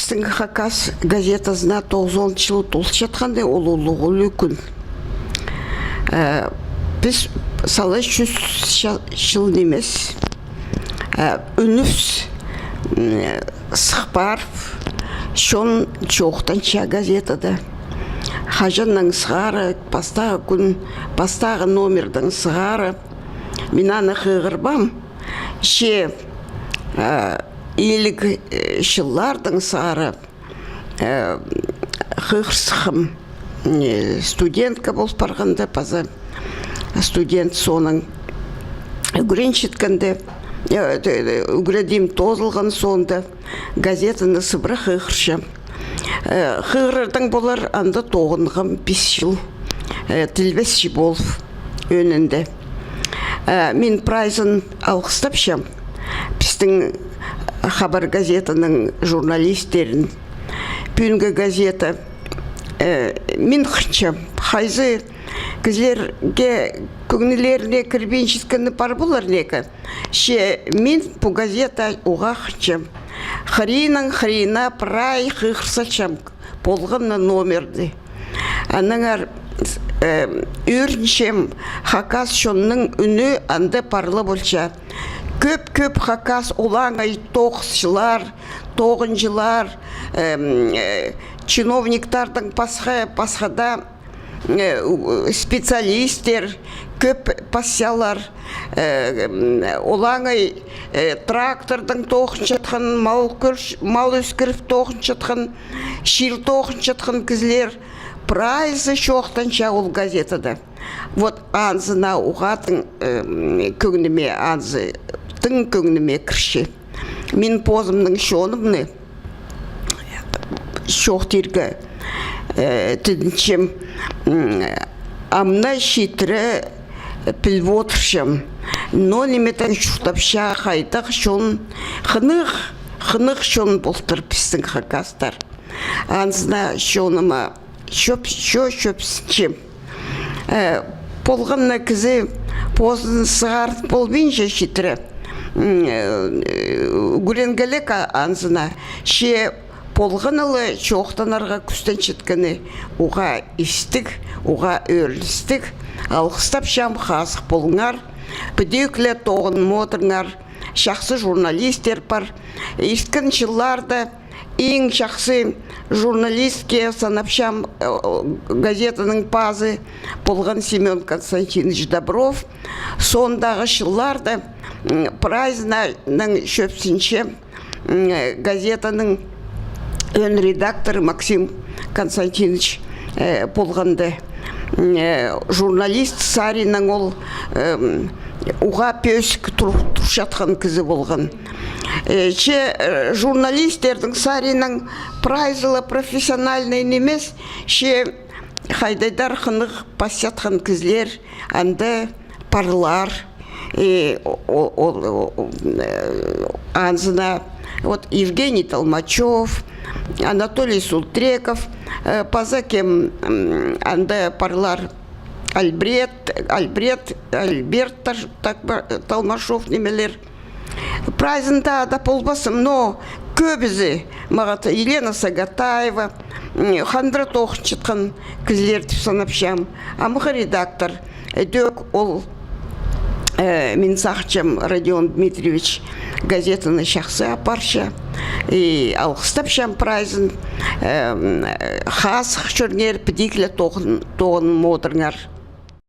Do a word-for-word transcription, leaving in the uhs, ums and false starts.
Пістің Хакас газетазына тоғызон чыл толчатханда, ол улуғ ӱлӱкӱн. Э, піс сала чӱс ча-, чыл нимес. Э, ӱнібіс, м, сых парып, чон чоохтанча газетада. Хаҷаннаң сығара, пастағы кӱн, пастағы номердең сығара. Мин аны хығырбаам. Че, э, иліг, э, чыллардаң сығара, э, хығырысхам, э, студентка пол парғанда, паза студент соонаң ӱгренчеткенде, э, т-, т-, ӱгредім тоозылған соонда газетаны сыбыра хығырчам. Э, хығырардаң полар, анда тоғынғам пис чыл, э, тілбесчі полып ӧӧнінде. Э, мин прайзын алғыстапчам пістің «Хабар» газетаның журналистерін. Пӱӱнгі газета, э, мин хынчам, хайзы кізілерге кӧңнілеріне кірбинчеткені пар полар неке. Че мин пу газета уғаа хынчам. Хыринаң хырина прай хығырсалчам полған на номерді. Аннаңар, э, ӧрінчем, хакас чонның ӱні анда парлы полча. Кӧп-кӧп хакас олаңай тоғысчылар, тоғынҷылар, эм, э, чиновниктардаң пасха, пасха даа, э, у-, специалисттер кӧп пасчалар, э, м, олаңай, э, трактордаң тоғынчатхан, мал кӧр-, мал ӧскіріп тоғынчатхан, чир тоғынчатхан кізілер, прайзы чоохтанча ол газетада. Вот анзына уғаа тың, э, м, кӧңніме, анзы тың кӧңніме кірче. Мин позымның чонымны чоохтирға, э, тідінчем, м, ам на читіре піліп одырчам. Но ниме-дее чуртапча хайдағ чон, хынығ, хынығ чон полтыр пістің хакастар. Анзына чоныма чӧп-, чӧ-, чӧпсінчем. Э, полған на кізі позын сығарып полбинча читіре. М, э, ӱгренгелек а-, анзына. Че полған ла чоохтанарға кӱстенчеткені уғаа истіг, уғаа ӧріністіг. Алғыстапчам, хазых полыңар. Підӧк ле тоғынмодыңар. Чахсы журналисттер пар. Ирткен чылларда иң чахсы журналистке санапчам, э, газетаның пазы полған Семён Константинович Добров. Соондағы чылларда, м, прайзынаң чӧпсінче, м, газетаның ӧӧн редакторы Максим Константинович, э, полғанда. М, э, журналист саринаң ол, эм, уғаа пӧзік тур-, турчатхан кізі полған. Э, че, э, журналисттернің саринаң прайзы ла профессиональный нимес, че хайдағ-да хынығ пасчатхан кізілер анда парлар. И о-, о-, о-, о-, э, анзына вот Евгений Толмачев, Анатолий Султреков, э, паза кем, м, анда парлар, Альбрет, Альбрет, Альберт Таш-, так ба-, Толмашов нимелер. Прайзында да полбассым, но кӧбізі, мағат Елена Сагатаева, м, хандыра тоғынчатхан кізілер тіп санапчам. Амғы редактор, э, ідӧк ол, э, мин сағынчам, Родион Дмитриевич газетаны чахсы апарча. И алғыстапчам прайзын, э, м, э, хазых чӧріңер, підӧк ле тоғын-, тоғынмодыңар.